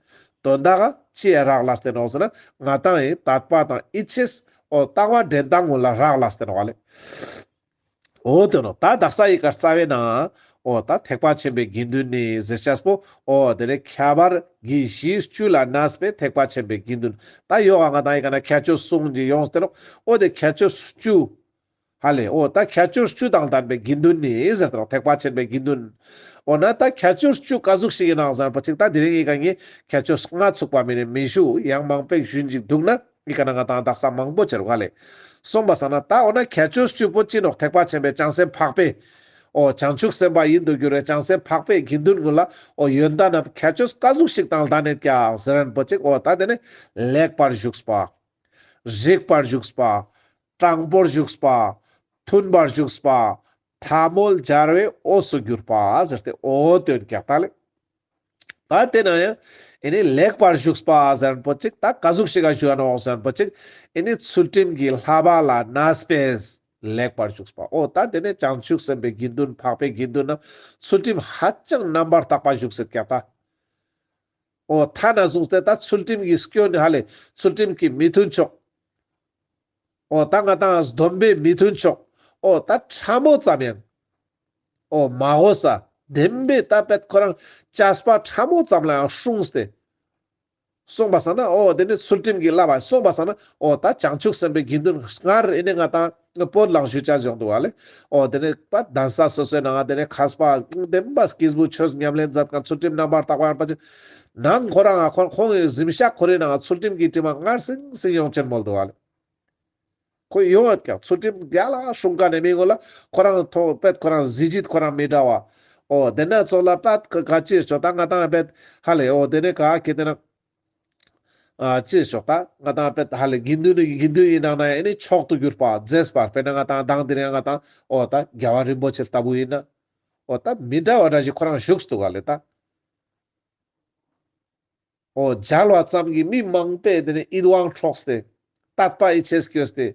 དོན་དག་ཅི་ཡ་རག་ལས་ཏེ་ནོག་ཟེར་ན་ང་ཏང་ཡི་དད་པ་དང་ཡིད་ཆེས་འོ་དང་བ་འདྲེན་སྟངས་ཀུན་ལ་རག་ལས་ཏེ་ནོག་ལེ། འོ་དེ་ནོག་ད་དག་ས་ཡི་ག་རྩ་བའི་ནང་འོ་ད་ཐེག་པ་ཆེན་པོའི་དགེ་འདུན་ནི་ཟེར་ཅེས་པོ་འོ་དེ་ནི་ཁྱད་པར་གྱི་གཞི་བཅུ་ལ་གནས་པའི་ཐེག་པ་ཆེན་པོའི་དགེ་འདུན། ད་ཡོག་ག་ང་ཏང་ཡི་ག་ན་ཁྱད་ཆོས་གསུངས་ཏེ་ཡོངས་ཏེ་ནོག་འོ་དེ་ཁྱད་ཆོས་བཅུ། ཧ་ལེ། འོ་ད་ཁྱད་ཆོས་བཅུ་དང་ལྡན་པའི་དགེ་འདུན་ནི་ཟེར་ཏེ་ནོག་ཐེག་པ་ཆེན་པོའི་དགེ་འདུན། འོ་ན་ད་ཁྱད་ཆོས་བཅུ་ག་ཟུག་ཞིག་ཡིན་ནོག་ཟེར་པ་ཅིག་ད་དེ་རིང་ཡི་ག་ངས་ཁྱད་ཆོས་ལྔ་ཚུགས་པ་མེན་ནི་མི་ཞུ། ཡང་མང་པོ་ཞིག་འདུག་ན་ཡི་ག་ན་ང་ཏང་དག་ས་མང་པོ་ཅིག་རུག་ལེ། སོང་པ་སང་ན་ད་འོ་ན་ཁྱད་ཆོས་བཅུ་པོ་ཅི་ནོག་ཐེག་པ་ཆེན་པོའི་བྱང་སེམས་འཕགས་པའི་འོ་བྱང་ཆུབ་སེམས་དཔའ་ཡིན་དུ་གྱུར་བའི་བྱང་སེམས་འཕགས་པའི་དགེ་འདུན་ཀུན་ལ་འོ་ཡོན་ཏན་ནམ་ཁྱད་ཆོས་ག་ཟུག་ཞིག་དང་ལྡན་ནེད་ཀྱག་ཟེར་རན་པོ་ཅིག་འོ་ད་དེ་ནི་ལེགས་པར་ཞུགས་པ། རིགས་པར་ཞུགས་པ། དྲང་པོར་ཞུགས་པ། མཐུན་པར་ཞུགས་པ། ཐལ་མོ་སྦྱར་བའི་འོས་སུ་གྱུར་པ་ཟེར་ཏེ་འོ་དོན་ཀྱག་ད་ལེ། ད་དེ་ན་ཡང་ཨེ་ནི་ལེགས་པར་ཞུགས་པ་ཟེར་རན་པོ་ཅིག་ད་ག་ཟུག་ཞིག་ག་ཞུ་འ་ནོག་ཟེར་རན་པོ་ཅིག་ཨེ་ནི་ཚུལ་ཁྲིམས་ཀྱི་བསླབ་པ་ལ་གནས་པས་ལེགས་པར་ཞུགས་པ། འོ་ད་དེ་ནི་བྱང་ཆུབ་སེམས་དཔའི་དགེ་འདུན་འཕགས་པའི་དགེ་འདུན་ན་ཚུལ་ཁྲིམས་ཧ་ཅང་རྣམ་པར་དག་པ་ཞུགས་ཟེར་ཀྱག་ད། འོ་ཐ་ན་བཟུང་སྟེ་ད་ཚུལ་ཁྲིམས་ཀྱི་སྐྱོན་ཧ་ལེ། ཚུལ་ཁྲིམས་ཀྱི་མི་མཐུན་ཕྱོགས། འོ་ད་ང་ཏང་སྡོམ་པའི་མི་མཐུན་ཕྱོགས། འོ་ད་ཕྲ་མོ་ཙམ་ཡང་འོ་མ་གོ་ས་བདེན་པའི་ད་པད་ཁོ་རང་བཅས་པ་ཕྲ་མོ་ཙམ་ལ་ཡང་སྲུངས་ཏེ། སོང་པ་སང་ན་འོ་དེ་ནི་ཚུལ་ཁྲིམས་ཀྱི་བསླབ་པ་སོང་པ་སང་ན་འོ་ད་བྱང་ཆུབ་སེམས་དཔའི་དགེ་འདུན་སྔར་ཨེ་ནི་ང་ཏང་བོད་ལ་ཞུ་ཅེས་ཡོང་འདུག་བ་ལེ། འོ་དེ་ནི་པ་གདན་ས་སོ་སོའི་ནང་དེ་ནི་མཁས་པ་བདེན་པ་སྐྱེས་བུ་ཆོས་ཉམས་ལེན་མཛད་མཁན་ཚུལ་ཁྲིམས་རྣམ་པར་དག་པ་ཡོད་པ་ཅིག་ནང་ཁོ་རང་ཁོང་ཁོང་གི་གཟིམ་ཤག་ཁོ་རའི་ནང་ཚུལ་ཁྲིམས་ཀྱི་དྲི་མ་ངར་སིང་སིང་ཡོང་ཅེན་མོལ་འདུག་བ་ལེ། ཁོ་ཡོང་ཡོད་ཀྱག་ཚུལ་ཁྲིམས་རྒྱལ་ལ་སྲུང་མཁན་ནི་མི་ངོ་ལ་ཁོ་རང་ཐོག་པད་ཁོ་རང་གཟི་བརྗིད་ཁོ་རང་མི་འདྲ་བ། འོ་དེ་ན་ཚོགས་ལ་པད་ག་ཅི་ཆོག་ད་ང་ཏང་པད་ཧ་ལེ། འོ་དེ་ནི་ག་ཁེ་དེ་ན་ཨ་ཅི་ཆོག་ད་ང་ཏང་པད་ཧ་ལེ་དགེ་འདུན་ནི་དགེ་འདུན་ཡིན་ནང་ན་ཨེ་ནི་མཆོག་ཏུ་གྱུར་པ་མཛེས་པ་དཔེར་ན་ང་ཏང་དང་དེ་རིང་ང་ཏང་འོ་ད་རྒྱལ་བ་རིན་པོ་ཆེ་ལྟ་བུ་ཡིན་ན་འོ་ད་མི་འདྲ་བ་འདྲ་ཞིག་ཁོ་རང་བཞུགས་འདུག་ག་ལེ་ད། འོ་མཇལ་བ་ཙམ་གྱིས་མི་མང་པོས་དེ་ནི་ཡིད་དབང་འཕྲོགས་ཏེ་དད་པ་ཡིད་ཆེས་སྐྱེས་ཏེ།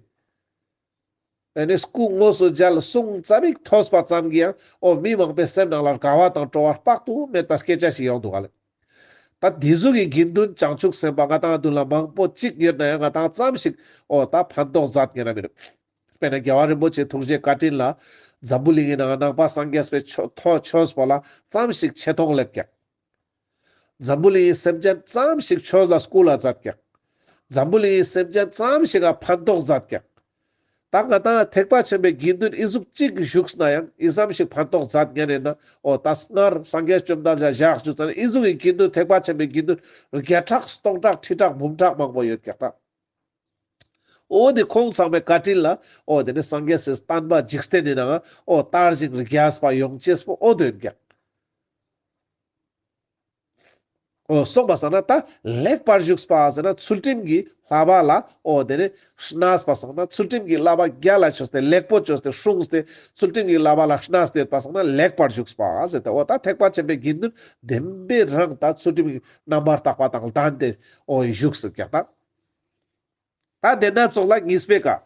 ཨེ་ནི་སྐུ་དངོས་སུ་མཇལ་གསུང་ཙ་པིག་ཐོས་པ་ཙམ་གྱིས་ཡང་འོ་མི་མང་པོའི་སེམས་ནང་ལ་དགའ་བ་དང་སྤྲོ་བ་དཔག་ཏུ་མེད་པ་སྐྱེ་ཅེས་ཤིག་ཡོང་འདུག་ག་ལེ། ད་དེ་ཟུག་གི་དགེ་འདུན་བྱང་ཆུབ་སེམས་དཔའ་ང་ཏང་མདུན་ལ་མང་པོ་ཅིག་ཡོད་ན་ཡང་ང་ཏང་ཙམ་ཞིག་འོ་ད་ཕན་ཐོགས་མཛད་ཉན་ན་མི་འདུག་དཔེར་ན་རྒྱལ་བ་རིན་པོ་ཆེ་ཐུགས་རྗེ་བཀའ་དྲིན་ལ་འཛམ་བུ་གླིང་གི་ནང་ནང་པ་སངས་རྒྱས་པའི་ཆོས་ཐོ་ཆོས་པོ་ལ་ཙམ་ཞིག་ཆེ་མཐོང་སླེབས་ཀྱག་འཛམ་བུ་གླིང་གི་སེམས་ཅན་ཙམ་ཞིག་ཆོས་ལ་སྐུལ་ལ་མཛད་ཀྱག་འཛམ་བུ་གླིང་གི་སེམས་ཅན་ཙམ་ཞིག་ག་ཕན་ཐོགས་མཛད་ཀྱག་ད་ང་ཏང་ཐེག་པ་ཆེན་པོའི་དགེ་འདུན་ཨི་ཟུག་ཅིག་བཞུགས་ན་ཡང་ཨི་ཙམ་ཞིག་ཕན་ཐོགས་མཛད་ཉན་ཡིན་ན་འོ་ད་སྔར་སངས་རྒྱས་བཅོམ་ལྡན་འདས་ཞག་བཅུ་ཙམ་ཨི་ཟུག་གི་དགེ་འདུན་ཐེག་པ་ཆེན་པོའི་དགེ་འདུན་བརྒྱ་ཕྲག་སྟོང་ཕྲག་ཁྲི་ཕྲག་འབུམ་ཕྲག་མང་པོ་ཡོད་ཀྱག་ད། འོ་དེ་ཁོང་ཚང་མའི་བཀའ་དྲིན་ལ་འོ་དེ་ནི་སངས་རྒྱས་སི་བསྟན་པ་འཇིག་རྟེན་ནི་ནང་འོ་དར་ཞིང་རྒྱས་པ་ཡོང་ཅེས་པོ་འོ་དོན་ཀྱག་འོ་སོང་པ་སང་ན་ད་ལེགས་པར་ཞུགས་པ་ཟེར་ན་ཚུལ་ཁྲིམས་ཀྱི་བསླབ་པ་ལ་འོ་དེ་ནི་གནས་པ་སང་ན་ཚུལ་ཁྲིམས་ཀྱི་བསླབ་པ་རྒྱལ་ལ་བཅོས་ཏེ་ལེགས་པོ་བཅོས་ཏེ་སྲུངས་ཏེ་ཚུལ་ཁྲིམས་ཀྱི་བསླབ་པ་ལ་གནས་ཏེ་ཡོད་པ་སང་ན་ལེགས་པར་ཞུགས་པ་ཟེར་ཏེ་འོ་ད་ཐེག་པ་ཆེན་པོའི་དགེ་འདུན་བདེན་པའི་རང་ད་ཚུལ་ཁྲིམས་ཀྱི་རྣམ་པར་དག་པ་དང་ལྡན་ཏེ་འོ་བཞུགས་ཟེར་ཀྱག་ད། ད་དེ་ན་ཙོགས་ལ་གཉིས་པའི་ཀ་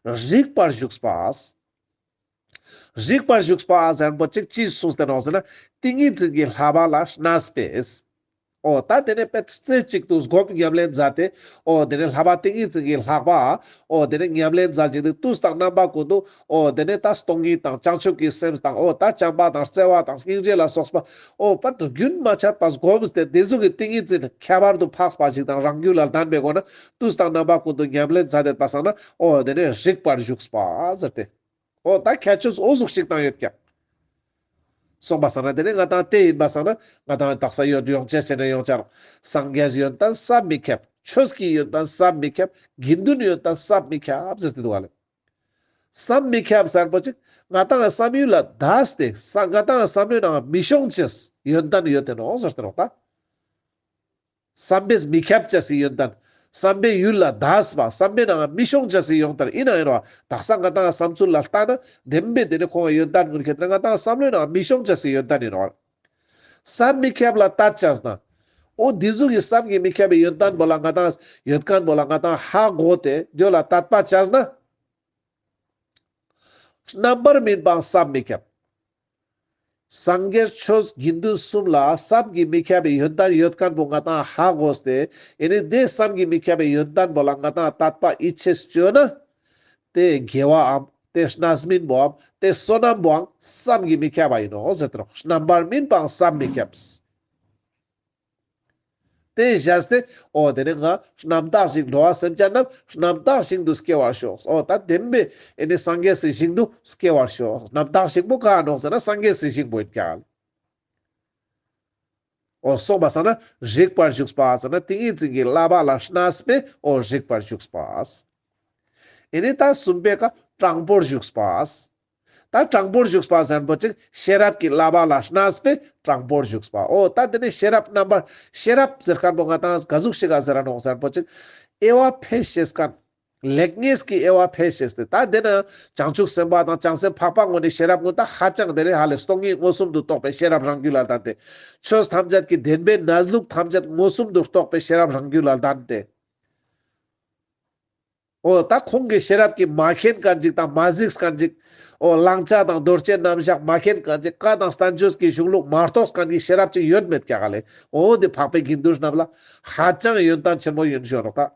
རིགས་པར་ཞུགས་པ། རིགས་པར་ཞུགས་པ་ཟེར་མཁན་པོ་ཅིག་ཅི་གསུངས་ཏེ་ནོག་ཟེར་ན་ཏིང་ངེ་འཛིན་གྱི་བསླབ་པ་ལ་གནས་པས། འོ་ད་དེ་ནས་པད་རྩེ་གཅིག་ཏུ་སྒོམ་ཉམས་ལེན་མཛད་དེ། འོ་དེ་ནས་ལྷག་པ་ཏིང་ངེ་འཛིན་གྱི་ལྷག་པ། འོ་དེ་ནས་ཉམས་ལེན་མཛད་ཅིག་ཏུ་དུས་དང་རྣམ་པ་ཀུན་ཏུ། འོ་དེ་ནས་ད་སྟོང་ཉིད་དང་བྱང་ཆུབ་ཀྱི་སེམས་དང་། འོ་ད་བྱམས་པ་དང་བརྩེ་བ་དང་སྙིང་རྗེ་ལ་སོགས་པ། འོ་པད་རྒྱུན་མ་ཆད་པ་སྒོམས་ཏེ་དེ་ཟུག་གི་ཏིང་ངེ་འཛིན་ཁྱད་པར་དུ་འཕགས་པ་ཞིག་དང་རང་རྒྱུད་ལ་ལྡན་པའི་སྒོ་ནས་དུས་དང་རྣམ་པ་ཀུན་ཏུ་ཉམས་ལེན་མཛད་དེ་པ་སང་ན། འོ་དེ་ནས་རིག་པར་བཞུགས་པ་ཟེར་ཏེ། འོ་ད་ཁྱད་ཆོས་འོ་ཟུག་ཞིག་དང་ཡོད་ཀྱག། སོང་པ་སང་ན་དེ་ནས་ང་དང་དེ་ཡིན་པ་སང་ན་ང་དང་དག་ས་ཡོད་ཡོང་ཅེས་ཟེར་ན་ཡོང་ཅ་རུང་། སངས་རྒྱས་ཡོན་ཏན་བསམ་མི་ཁྱབ། ཆོས་ཀྱི་ཡོན་ཏན་བསམ་མི་ཁྱབ། དགེ་འདུན་ཡོན་ཏན་བསམ་མི་ཁྱབ་ཟེར་ཏེ་འདུག་ག་ལེ། བསམ་མི་ཁྱབ་ཟེར་པོ་ཅིག་ང་དང་བསམ་ཡུལ་ལ་འདས་ཏེ་ས་ང་དང་བསམ་བློའི་ནང་མི་ཤོང་ཅེས་ཡོན་ཏན་ཡོད་དེ་ནོག་ཟེར་ཏེ་ནོག་ད། བསམ་པས་མི་ཁྱབ་ཅེས་སི་ཡོན་ཏན། བསམ་པའི་ཡུལ་ལ་འདས་པ། བསམ་པའི་ནང་མི་ཤོང་ཅེས་སི་ཡོན་ཏན་ཡིན་ན་ཡིན་རོ། དག་ས་ང་དང་བསམ་ཚུལ་ལ་ལྟ་ན་བདེན་པའི་དེ་ནི་ཁོང་གི་ཡོན་ཏན་ཀུན་ཁྱེད་ན་ང་དང་བསམ་བློའི་ནང་མི་ཤོང་ཅེས་སི་ཡོན་ཏན་ཡིན་རོ། བསམ་མི་ཁྱབ་ལ་ལྟ་ཅེས་ན། འོ་འདི་ཟུག་གི་བསམ་གྱིས་མི་ཁྱབ་པའི་ཡོན་ཏན་པོ་ལ་ང་དང་ཡོད་མཁན་པོ་ལ་ང་དང་ཧ་གོ་སྟེ་དེ་ལ་དད་པ་ཅེས་ན། རྣམ་པར་སྨིན་པའང་བསམ་མི་ཁྱབ། སངས་རྒྱས་ཆོས་དགེ་འདུན་གསུམ་ལ་བསམ་གྱིས་མི་ཁྱབ་པའི་ཡོན་ཏན་ཡོད་མཁན་པོ་ང་དང་ཧ་གོ་སྟེ། ཨེ་ནི་དེ་བསམ་གྱིས་མི་ཁྱབ་པའི་ཡོན་ཏན་པོ་ལ་ང་དང་དད་པ་ཡིད་ཆེས་བཅོས་ན། དེ་དགེ་བའམ་དེ་རྣམ་སྨིན་པོའམ་དེ་བསོད་ནམས་པོའང་བསམ་གྱིས་མི་ཁྱབ་པ་ཡིན་ནོག་ཟེར་ཏེ་ནོག། རྣམ་པར་སྨིན་པའང་བསམ་མི་ཁྱབ། དེ་བྱས་ཏེ། འོ་དེ་ནི་ང་རྣམ་དག་ཞིང་འགྲོ་བ་སེམས་ཅན་རྣམས་རྣམ་དག་ཞིང་དུ་སྐྱེ་བར་ཤོག། འོ་ད་བདེན་པའི་ཨེ་ནི་སངས་རྒྱས་སི་ཞིང་དུ་སྐྱེ་བར་ཤོག། རྣམ་དག་ཞིང་པོ་ག་ནོག་ཟེར་ན་སངས་རྒྱས་སི་ཞིང་པོ་ཡིན་ཀྱག། འོ་སོང་པ་སང་ན་རིག་པར་བཞུགས་པ་ཟེར་ན་ཏིང་ངེ་འཛིན་གྱི་བསླབ་པ་ལ་གནས་པས་འོ་རིག་པར་བཞུགས་པ། ཨེ་ནི་ད་གསུམ་པའི་ཀ་དྲང་པོར་བཞུགས་པ། ད་དྲང་པོར་བཞུགས་པ་ཟེར་པོ་ཅིག་ཤེས་རབ་ཀྱི་བསླབ་པ་ལ་གནས་པས་དྲང་པོར་བཞུགས་པ། འོ་ད་དེ་ནི་ཤེས་རབ་རྣམ་པར་ཤེས་རབ་ཟེར་མཁན་པོ་ང་དང་ག་ཟུག་ཞིག་ག་ཟེར་ར་ནོག་ཟེར་པོ་ཅིག་དབྱེ་བ་ཕེ་ཤེས་མཁན། ལེགས་ཉེས་ཀྱི་དབྱེ་བ་ཕེ་ཤེས་ཏེ། ད་དེ་ན་བྱང་ཆུབ་སེམས་དཔའ་དང་བྱང་སེམས་འཕགས་པ་ངོ་ནི་ཤེས་རབ་ངོ་ད་ཧ་ཅང་དེ་ནི་ཧ་ལས་སྟོང་ཉིད་མངོན་སུམ་དུ་རྟོགས་པའི་ཤེས་རབ་རང་རྒྱུད་ལ་ལྡན་ཏེ། ཆོས་ཐམས་ཅད་ཀྱི་བདེན་པའི་གནས་ལུགས་ཐམས་ཅད་མངོན་སུམ་དུ་རྟོགས་པའི་ཤེས་རབ་རང་རྒྱུད་ལ་ལྡན་ཏེ། འོ་ད་ཁོང་གི་ཤེས་རབ་ཀྱིས་མ་མཁྱེན་མཁན་ཅིག་དང་མ་གཟིགས་མཁན་ཅིག། འོ་བླང་བྱ་དང་རྡོ་རྗེ་རྣམ་གཞག་མ་མཁྱེན་མཁན་ཅིག། བཀའ་དང་བསྟན་བཅོས་ཀྱི་གཞུང་ལུགས་མ་རྟོགས་མཁན་གྱི་ཤེས་རབ་ཅིག་ཡོད་མེད་ཀྱག་ག་ལེ། འོ་དེ་འཕགས་པའི་དགེ་འདུན་རྣམས་ལ་ཧ་ཅང་ཡོན་ཏན་ཆེན་མོ་ཡིན་ཞུ་རོགས་ད།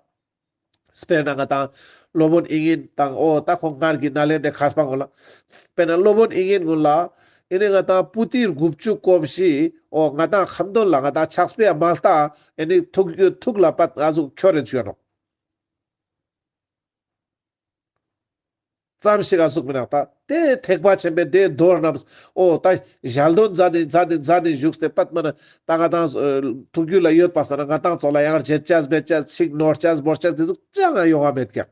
དཔེར་ན་ང་དང་སློབ་དཔོན་དབྱིག་གཉེན་དང་འོ་ད་ཁོང་སྔར་གྱི་ནཱ་ལེནྡྲའི་མཁས་པ་ངོ་ལ། དཔེར་ན་སློབ་དཔོན་དབྱིག་གཉེན་ངོ་ལ། ཨེ་ནི་ང་དང་པོ་ཏི་དགུ་བཅུ་གོམས་ཤིག། འོ་ང་དང་ཁ་འདོན་ལ་ང་དང་ཕྱག་དཔེ་མ་ལྟ། ཨེ་ནི་ཐུགས་ཐུགས་ལ་པད་ང་ཟུག་ཁྱོར་རེ་བཅོས་ནོག། ཙམ་ཞིག་ག་ཟུག་མི་ནག་ད། དེ་ཐེག་པ་ཆེན་པོའི་དེ་མདོ་རྣམས། འོ་ད་ཞལ་འདོན་མཛད་དེ་མཛད་དེ་མཛད་དེ་བཞུགས་ཏེ་པད་མ་ན་ད་ང་དང་ཐུགས་རྒྱུད་ལ་ཡོད་པ་སང་ན་ང་དང་ཚོ་ལ་ཡང་བརྗེད་ཆ་བེད་ཆ་ཚིག་ནོར་ཆ་བོར་ཆ་དེ་ཟུག་ཅང་ཡོང་བ་མེད་ཀྱག།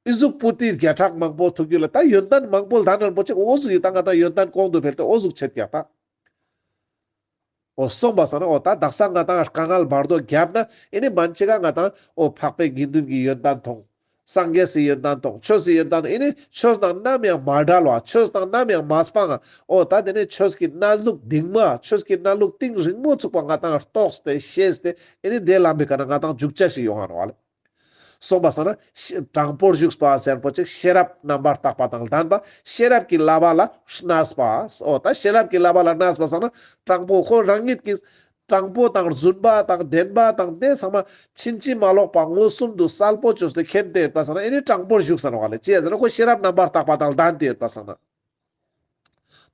ཨི་ཟུག་པོ་ཏི་བརྒྱ་ཕྲག་མང་པོ་ཐུགས་རྒྱུད་ལ་ད་ཡོན་ཏན་མང་པོ་ལྡན་ནན་པོ་ཅིག་འོ་ཟུག་ཡོད་ད་ང་དང་ཡོན་ཏན་གོང་དུ་འཕེལ་ཏེ་འོ་ཟུག་ཆེད་ཀྱག་ད། འོ་སོང་པ་སང་ན་འོ་ད་དག་ས་ང་དང་དཀའ་ངལ་བར་དོ་བརྒྱབ་ན་ཨེ་ནི་མན་ཆེ་ག་ང་དང་འོ་འཕགས་པའི་དགེ་འདུན་གྱི་ཡོན་ཏན་མཐོང་། སངས་རྒྱས་སི་ཡོན་ཏན་མཐོང་། ཆོས་སི་ཡོན་ཏན་ཨེ་ནི་ཆོས་དང་ནམ་ཡང་མ་བྲལ་བ་ཆོས་དང་ནམ་ཡང་མ་སྤང་ང་། འོ་ད་དེ་ནི་ཆོས་ཀྱི་གནས་ལུགས་གཏིང་མ་ཆོས་ཀྱི་གནས་ལུགས་གཏིང་རིང་མོ་ཚུགས་པ་ང་དང་རྟོགས་ཏེ་ཤེས་ཏེ་ཨེ་ནི་དེ་ལམ་པའི་ཀ་ན་ང་དང་འཇུག་ཆ་ཞིག་ཡོང་ང་ནོག་ལེ། སོང་པ་སང་ན་ཤེ་དྲང་པོར་བཞུགས་པ་ཟེར་པོ་ཅིག་ཤེས་རབ་རྣམ་པར་དག་པ་དང་ལྡན་པ། ཤེས་རབ་ཀྱི་བསླབ་པ་ལ་གནས་པ། འོ་ད་ཤེས་རབ་ཀྱི་བསླབ་པ་ལ་གནས་པ་སང་ན་དྲང་པོ་ཁོ་རང་ཉིད་ཀྱི་དྲང་པོ་དང་རྫུན་པ་དང་བདེན་པ་དང་དེ་ཚང་མ་ཕྱིན་ཅི་མ་ལོག་པ་མངོན་སུམ་དུ་གསལ་པོ་བཅོས་ཏེ་མཁྱེན་ཏེ་ཡོད་པ་སང་ན་ཨེ་ནི་དྲང་པོར་བཞུགས་ས་ནོག་ལེ། ཅི་ཡ་ཟེར་ན་ཁོ་ཤེས་རབ་རྣམ་པར་དག་པ་དང་ལྡན་ཏེ་ཡོད་པ་སང་ན།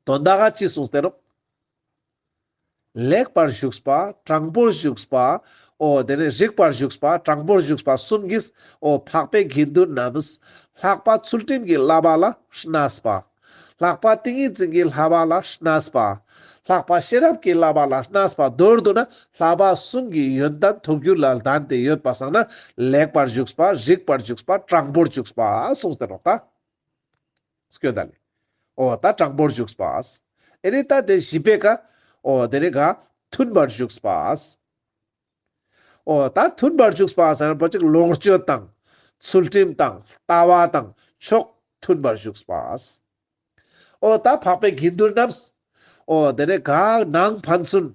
དོན་དག་ག་ཅི་གསུངས་ཏེ་ནོག། ལེགས་པར་ཞུགས་པ། དྲང་པོར་ཞུགས་པ། འོ་དེ་ནས་རིགས་པར་ཞུགས་པ། དྲང་པོར་ཞུགས་པ་གསུམ་གྱིས་འོ་འཕགས་པའི་དགེ་འདུན་རྣམས་ལྷག་པ་ཚུལ་ཁྲིམས་ཀྱི་བསླབ་པ་ལ་གནས་པ། ལྷག་པ་ཏིང་ངེ་འཛིན་གྱི་བསླབ་པ་ལ་གནས་པ། ལྷག་པ་ཤེས་རབ་ཀྱི་བསླབ་པ་ལ་གནས་པ། མདོར་བསྡུ་ན་བསླབ་པ་གསུམ་གྱི་ཡོན་ཏན་ཐོབ་རྒྱུ་ལ་ལྡན་ཏེ་ཡོད་པ་སང་ན་ལེགས་པར་ཞུགས་པ། རིགས་པར་ཞུགས་པ། དྲང་པོར་ཞུགས་པ་གསུངས་ཏེ་ནོག་ད། སྐྱོད་ད་ལེ། འོ་ད་དྲང་པོར་ཞུགས་པ། ཨེ་ནི་ད་དེ་བཞི་པའི་ཀ། འོ་དེ་ནི་ག་མཐུན་པར་ཞུགས་པ། འོ་ད་མཐུན་པར་ཞུགས་པ་ཟེར་ན་པོ་ཅིག་ལོངས་སྤྱོད་དང་། ཚུལ་ཁྲིམས་དང་། ལྟ་བ་དང་། ཕྱོགས་མཐུན་པར་ཞུགས་པ། འོ་ད་འཕགས་པའི་དགེ་འདུན་རྣམས། འོ་དེ་ནི་ག་ནང་ཕན་ཚུན།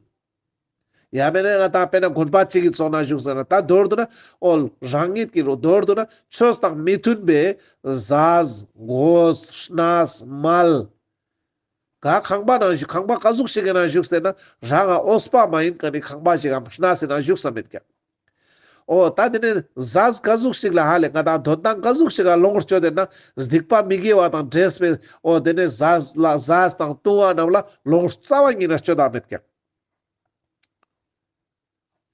ཡང་མེད་ན་ང་དང་དཔེར་ན་དགོན་པ་གཅིག་གི་ཚོགས་ན་བཞུགས་ཟེར་ན་ད་མདོར་བསྡུ་ན་འོ་རང་ཉིད་ཀྱི་རོ་མདོར་བསྡུ་ན་ཆོས་དང་མི་མཐུན་པའི་ཟས་གོས་གནས་མལ། ག་ཁང་པ་ནང་བཞུགས། ཁང་པ་ག་ཟུག་ཞིག་གི་ནང་བཞུགས་ཏེ་ན་རང་ང་འོས་པ་མ་ཡིན་མཁན་ནི་ཁང་པ་ཞིག་གམ་གནས་སི་ནང་བཞུགས་ས་མེད་ཀྱག། འོ་ད་དེ་ནས་ཟས་ག་ཟུག་ཞིག་ལ་ཧ་ལེ་ང་དང་དོན་དང་ག་ཟུག་ཞིག་ག་ལོངས་སྤྱོད་དེ་ན་སྡིག་པ་མི་དགེ་བ་དང་འདྲེས་པའི་འོ་དེ་ནས་ཟས་ལ་ཟས་དང་བཏུང་བ་རྣམས་ལ་ལོངས་རྩ་བ་ཉིད་ནས་སྤྱོད་ད་མེད་ཀྱག།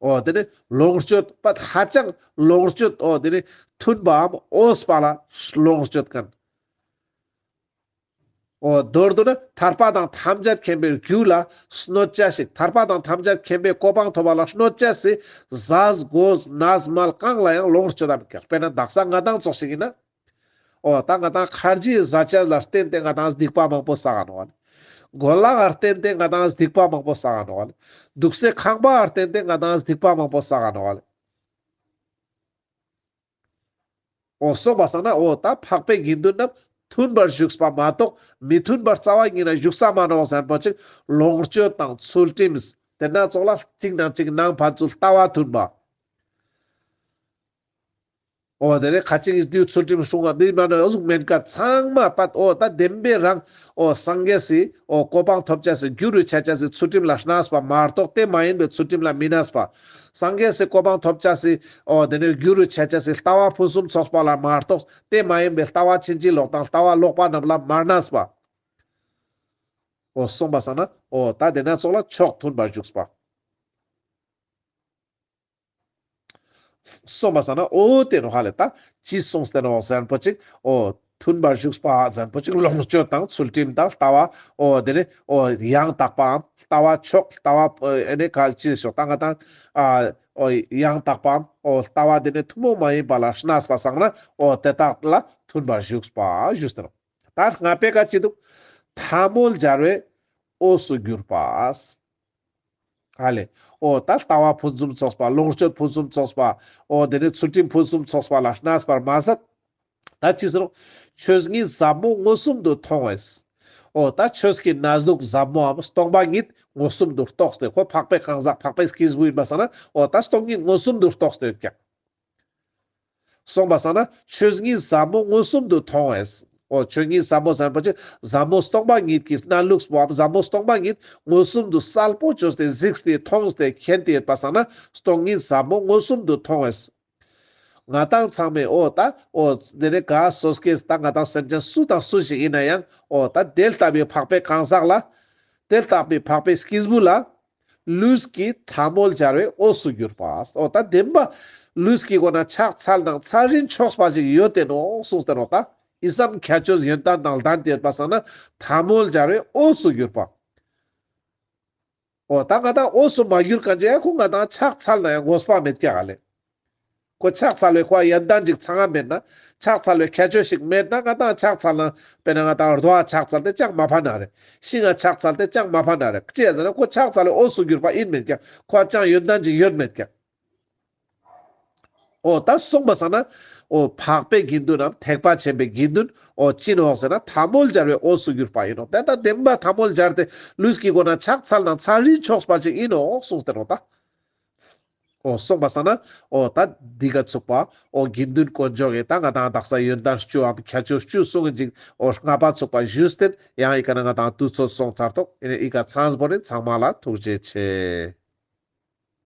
འོ་དེ་ནས་ལོངས་སྤྱོད་པ་ཧ་ཅང་ལོངས་སྤྱོད་འོ་དེ་ནས་མཐུན་པའམ་འོས་པ་ལ་ལོངས་སྤྱོད་མཁན། འོ་མདོར་བསྡུ་ན་ཐར་པ་དང་ཐམས་ཅད་མཁྱེན་པའི་རྒྱུ་ལ་གནོད་བྱ་ཞིག། ཐར་པ་དང་ཐམས་ཅད་མཁྱེན་པའི་གོ་འཕང་ཐོབ་པ་ལ་གནོད་བྱ་སི་ཟས་གོས་གནས་མལ་གང་ལ་ཡང་ལོངས་སྤྱོད་ད་མི་དགོས། དཔེར་ན་དག་ས་ང་དང་ཙོགས་ཤིག་ཡིན་ན། འོ་ད་ང་དང་ཁར་ཇི་ཟ་ཆས་ལ་བརྟེན་ཏེ་ང་དང་སྡིག་པ་མང་པོ་བསགས་ནོག་ལེ། གོན་ལག་ལ་བརྟེན་ཏེ་ང་དང་སྡིག་པ་མང་པོ་བསགས་ནོག་ལེ། འདུག་སའི་ཁང་པ་ལ་བརྟེན་ཏེ་ང་དང་སྡིག་པ་མང་པོ་བསགས་ནོག་ལེ། འོ་སོང་པ་སང་ན་འོ་ད་འཕགས་པའི་དགེ་འདུན་རྣམས་མཐུན་པར་བཞུགས་པ་མ་གཏོགས་མི་མཐུན་པར་རྩ་བ་ཉིད་ནས་བཞུགས་ས་མ་ནོག་ཟེར་པོ་ཅིག་ལོངས་སྤྱོད་དང་ཚུལ་ཁྲིམས་དེ་ན་ཙོགས་ལ་གཅིག་ནང་གཅིག་ནང་ཕན་ཚུན་ལྟ་བ་མཐུན་པ། འོ་དེ་ནས་ཁ་ཅིག་དུས་ཚུལ་ཁྲིམས་སྲུང་བ་འདི་མ་ནོག་ཨ་ཟུག་མེན་ཀ་ཚང་མ་པད་འོ་ད་བདེན་པའི་རང་འོ་སངས་རྒྱས་སི་འོ་གོ་འཕང་ཐོབ་ཆ་སི་རྒྱུ་རུ་ཆ་ཆ་སི་ཚུལ་ཁྲིམས་ལ་གནས་པ་མ་གཏོགས་དེ་མ་ཡིན་པའི་ཚུལ་ཁྲིམས་ལ་མི་གནས་པ། སངས་རྒྱས་སི་གོ་འཕང་ཐོབ་ཆ་སི་འོ་དེ་ནས་རྒྱུ་རུ་ཆ་ཆ་སི་ལྟ་བ་ཕུན་སུམ་ཚོགས་པ་ལ་མ་གཏོགས་དེ་མ་ཡིན་པའི་ལྟ་བ་ཕྱིན་ཅི་ལོག་དང་ལྟ་བ་ལོག་པ་རྣམས་ལ་མ་གནས་པ། འོ་སོང་པ་སང་ན་འོ་ད་དེ་ན་ཙོགས་ལ་ཕྱོགས་མཐུན་པར་བཞུགས་པ། སོང་པ་སང་ན་འོ་དེ་ནོག་ཧ་ལེ། ད་ཅི་གསུངས་ཏེ་ནོག་ཟེར་པོ་ཅིག་འོ་མཐུན་པར་བཞུགས་པ་ཟེར་པོ་ཅིག་ལོངས་སྤྱོད་དང་ཚུལ་ཁྲིམས་དང་ལྟ་བ་འོ་དེ་ནས་འོ་ཡང་དག་པའམ་ལྟ་བ་མཆོག་ལྟ་བ་ཨེ་ནས་ག་ཅི་ཞོག་ད་ང་དང་ཨ་འོ་ཡང་དག་པའམ་འོ་ལྟ་བ་དེ་ནས་ཐུན་མོང་མ་ཡིན་པ་ལ་གནས་པ་སང་ན་འོ་དེ་དག་ལ་མཐུན་པར་བཞུགས་པ་ཞུས་ཏེ་ནོག། ད་ལྔ་པའི་ཀ་ཅི་འདུག། ཐལ་མོ་སྦྱར་བའི་འོས་སུ་གྱུར་པ། ཧ་ལེ། འོ་ད་ལྟ་བ་ཕུན་སུམ་ཚོགས་པ་ལོངས་སྤྱོད་ཕུན་སུམ་ཚོགས་པ་འོ་དེ་ནས་ཚུལ་ཁྲིམས་ཕུན་སུམ་ཚོགས་པ་ལ་གནས་པར་མ་ཟད། ད་ཅི་ཟེར་རོ། ཆོས་ཉིད་ཟབ་མོ་མངོན་སུམ་དུ་མཐོང་བས། འོ་ད་ཆོས་ཀྱི་གནས་ལུགས་ཟབ་མོའམ་སྟོང་པ་ཉིད་མངོན་སུམ་དུ་རྟོགས་ཏེ་ཁོ་འཕགས་པའི་གང་ཟག་འཕགས་པའི་སྐྱེས་བུ་ཡིན་པ་སང་ན་འོ་ད་སྟོང་ཉིད་མངོན་སུམ་དུ་རྟོགས་ཏེ་ཡོད་ཀྱག། སོང་པ་སང་ན་ཆོས་ཉིད་ཟབ་མོ་མངོན་སུམ་དུ་མཐོང་བས། འོ་ཆོས་ཉིད་ཟབ་མོ་ཟེར་པོ་ཅིག་ཟབ་མོ་སྟོང་པ་ཉིད་ཀྱི་གནས་ལུགས་པོའམ་ཟབ་མོ་སྟོང་པ་ཉིད་མངོན་སུམ་དུ་གསལ་པོ་བཅོས་ཏེ་གཟིགས་ཏེ་མཐོང་སྟེ་མཁྱེན་ཏེ་ཡོད་པ་སང་ན་སྟོང་ཉིད་ཟབ་མོ་མངོན་སུམ་དུ་མཐོང་བས། ང་དང་ཚང་མས་འོ་ད་འོ་དེ་ནས་ག་སོ་སྐྱེས་ད་ང་དང་སེམས་ཅན་སུ་དང་སུ་ཞིག་ཡིན་ན་ཡང་འོ་ད་དེ་ལྟ་བུའི་འཕགས་པའི་གང་ཟག་ལ། དེ་ལྟ་བུའི་འཕགས་པའི་སྐྱེས་བུ་ལ། ལུས་ཀྱི་ཐལ་མོ་སྦྱར་བའི་འོས་སུ་གྱུར་པ། འོ་ད་བདེན་པ་ལུས་ཀྱི་སྒོ་ན་ཕྱག་འཚལ་དང་ཚར་རིན་ཆོགས་པ་ཞིག་ཡོད་དེ་ནོག་གསུངས་ཏེ་ནོག་ད། ཨི་སམ་ཁྱད་ཆོས་ཡོན་ཏན་དང་ལྡན་ཏེ་ཡོད་པ་སང་ན་ཐལ་མོ་སྦྱར་བའི་འོས་སུ་གྱུར་པ། འོ་ད་ང་དང་འོས་སུ་མ་གྱུར་གང་ཅི་ཡང་ཁོ་ང་དང་ཕྱག་འཚལ་ན་ཡང་དགོས་པ་མེད་ཀྱག་ལེ། ཁོ་ཕྱག་འཚལ་བའི་ཁོ་ཡོན་ཏན་ཅིག་ཚང་ང་མེད་ན། ཕྱག་འཚལ་བའི་ཁྱད་ཆོས་ཤིག་མེད་ན་ང་དང་ཕྱག་འཚལ་ན་དཔེར་ན་ང་དང་རྡོ་བ་ཕྱག་འཚལ་ཏེ་ཅང་མ་ཕན་ན་རེ། ཤིང་ང་ཕྱག་འཚལ་ཏེ་ཅང་མ་ཕན་ན་རེ། ཅི་ཡ་ཟེར་ན་ཁོ་ཕྱག་འཚལ་བའི་འོས་སུ་གྱུར་པ་ཡིན་མེད་ཀྱག། ཁོ་ཅང་ཡོན་ཏན་ཅིག་ཡོད་མེད་ཀྱག། འོ་ད་སོང་པ་སང་ན་འོ་འཕགས་པའི་དགེ་འདུན་ནམ་ཐེག་པ་ཆེན་པོའི་དགེ་འདུན་འོ་ཅི་ནོག་ཟེར་ན་ཐལ་མོ་སྦྱར་བའི་འོས་སུ་གྱུར་པ་ཡིན་ནོག། དེ་ད་བདེན་པ་ཐལ་མོ་སྦྱར་ཏེ་ལུས་ཀྱི་སྒོ་ན་ཕྱག་འཚལ་ན་ཚར་རིན་ཆོགས་པ་ཅིག་ཡིན་ནོག་གསུངས་ཏེ་ནོག་ད། འོ་སོང་པ་སང་ན་འོ་ད་འདི་ག་ཚུགས་པ་འོ་དགེ་འདུན་དཀོན་མཆོག་གི་ད་ང་དང་དག་ས་ཡོན་ཏན་བཅུའམ་ཁྱད་ཆོས་བཅུ་གསུངས་ཀྱི་འོ་ལྔ་པ་ཚུགས་པ་ཞུས་ཏེ་ཡང་ཨི་ཀ་ན་ང་དང་དུས་ཚོད་སོང་ཚར་ཏོག། ཨི་ནས་ཨི་ཀ་ཚང་པོ་ནི་ཚང་མ་ལ་ཐུགས་རྗེ་ཆེ།